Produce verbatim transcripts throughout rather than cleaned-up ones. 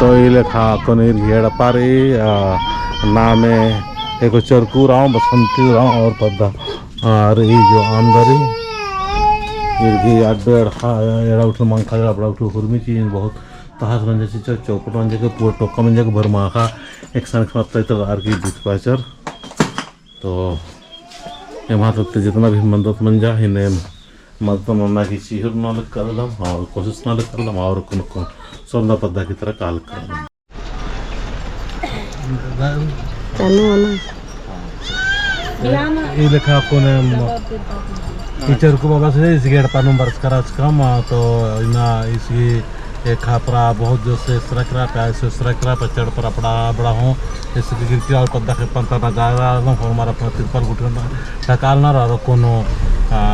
तो ई लेखा अक्कुन ईर गे एड़पा रई, आ, नामे एको चरकू उराँव, बसंती उराँव और पद्दा, आ, रई जो आमदा रई। ईर गे अड्डो एड़पा, एड़ा उठू मंखा, एड़ा उठू हुरमी चीज बहुत तहास मंजा चिच्चर, चौपट मंजा के पूरा टोका मंजा के भर माखा एकसन खतरा इतर आर की बीत पाचर। तो एम्हा तक ते जितना भी मदद मंजा, इन्ने मदद नन्ना की चिहुर नना लग करदम और कोशिश नना लग करदम और कुन कुन सोंदा पद्दा की तरह काल करदम। चालू है ना? ई लेखा अक्कुन ई चरकू बाबा से इस गेट पर नंबर कराचकम, तो इन्ना इसी एक खापरा बहुत जोर से सरकरा पे, ऐसे सरकरा पे चढ़ पर अपड़ा, अपड़ा हूँ, जैसे कि गिरकी और पद्दा के पंता नजारा, एकदम हमारा अपना तिरपल गुटन ढकालना रहा, कोनो, आ,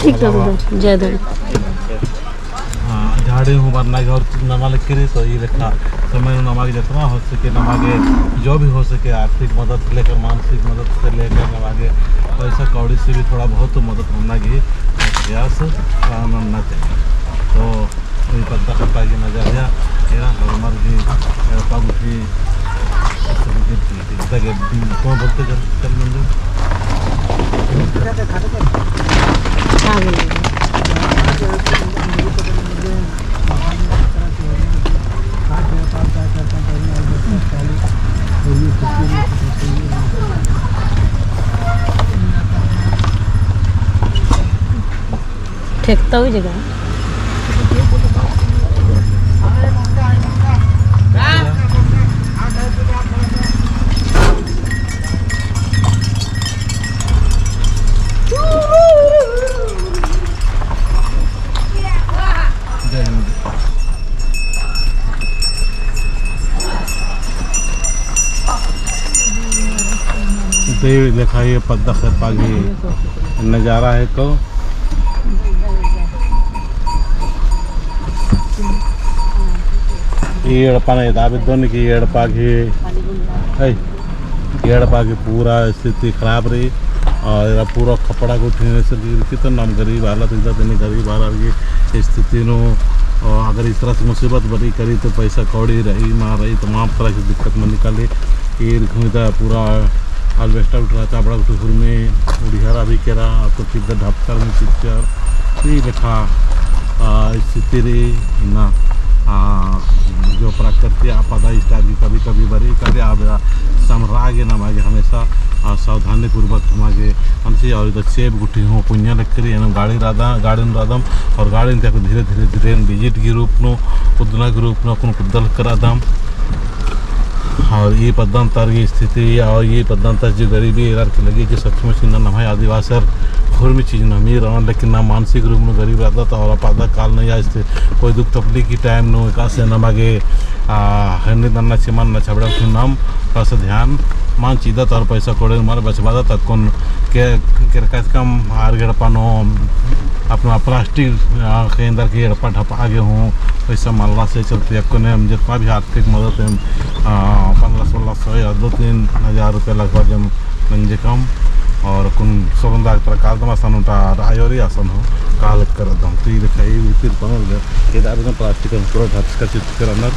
ठीक है, मतलब, उधर, जय धन। आ, झाड़ी हूँ बरना के और नना लग करी, तो ई लेखा समय नू नमा गे जितना हो सके, नमा गे जो भी हो सके, आर्थिक मदद से लेकर, मानसिक मदद से लेकर, नमा गे पैसा कौड़ी से भी थोड़ा बहुत तो मदद होना की प्रयास, आ, नन्ना चाहिए। तो ई पद्दा खत्ता की नजरिया, एरा हरमर की, एरा पग उठी, इस तरीके की, इस तरीके की, कौन बोलते चल, चल मंजू? हाँ, बोलिए। ठेकता हुई जगह। देव लेखा ये पद्दा खेपा की नजारा है को। ई एड़पा ने दाबे दोन की एड़पा की, ऐ, एड़पा की पूरा स्थिति खराब रई। और एरा पूरा खपड़ा गुट्ठिन से गिरकी तो नाम गरीब हालत इदा तनी गरीब हालत की स्थिति नू, और अगर इस तरह से मुसीबत बरी करी तो पैसा कौड़ी रई, ना रई, तमाम तरह की दिक्कत मनी काली। ईर घुमिता पूरा alvester उठरा, चाबड़ा उठू हुरमी, उड़िहरा भी केरा, तो किद्दा ढपकर में चिच्चर, ई लेखा, आ, स्थिति रई ना, आ, जो प्रकृति आपदा इस type की कभी-कभी बरी, कभी आबेरा समरा गे नमा गे हमेशा, आ, सावधानी पूर्वक नमा गे हमसी और इधर चेप गुट्ठी हूँ पुंजा लग करी, एनम गाड़ी रादा, गाड़ी नू रादम और गाड़ी नू धीरे-धीरे, धीरे visit की रूप नू, कुद्दना की रूप नू, अक्कुन कुद्दा लग करादम। और ई पद्दन तर की स्थिति और ई पद्दन तर जो गरीबी एरर के लगी कि सचमुच इन्ना नम्है आदिवासर हुरमी चीज नमी रअन, लेकिन ना मानसिक रूप नू गरीब रअदत और आपदा काल नू या स्थिति कोई दुख तकलीफ की time नू एकासे नमा गे, आ, हन्नी नन्ना चिमन ना छबड़ा उठू नाम पास ध्यान मान चिदत और पैसा कोड़े मार बचबादत अक्कुन के, केरकात कम आर गे एड़पा नू अपना plastic, आ, के अंदर के एड़पा ढपा गे हूँ, पैसा मल्ला से चलते अक्कुन हम जितना भी आर्थिक मदद है, आ, पन्द्रह सोलह सौ या दो तीन हजार रुपया लगभग हम नंजे कम और कुन सोलंदा तरह काल दम असन उठा रायोरी असन हो काल करदम। तो ई लेखा ई भीतर पावन गे, ये दाबे दम plastic हम पूरा ढक कर चित कर अंदर।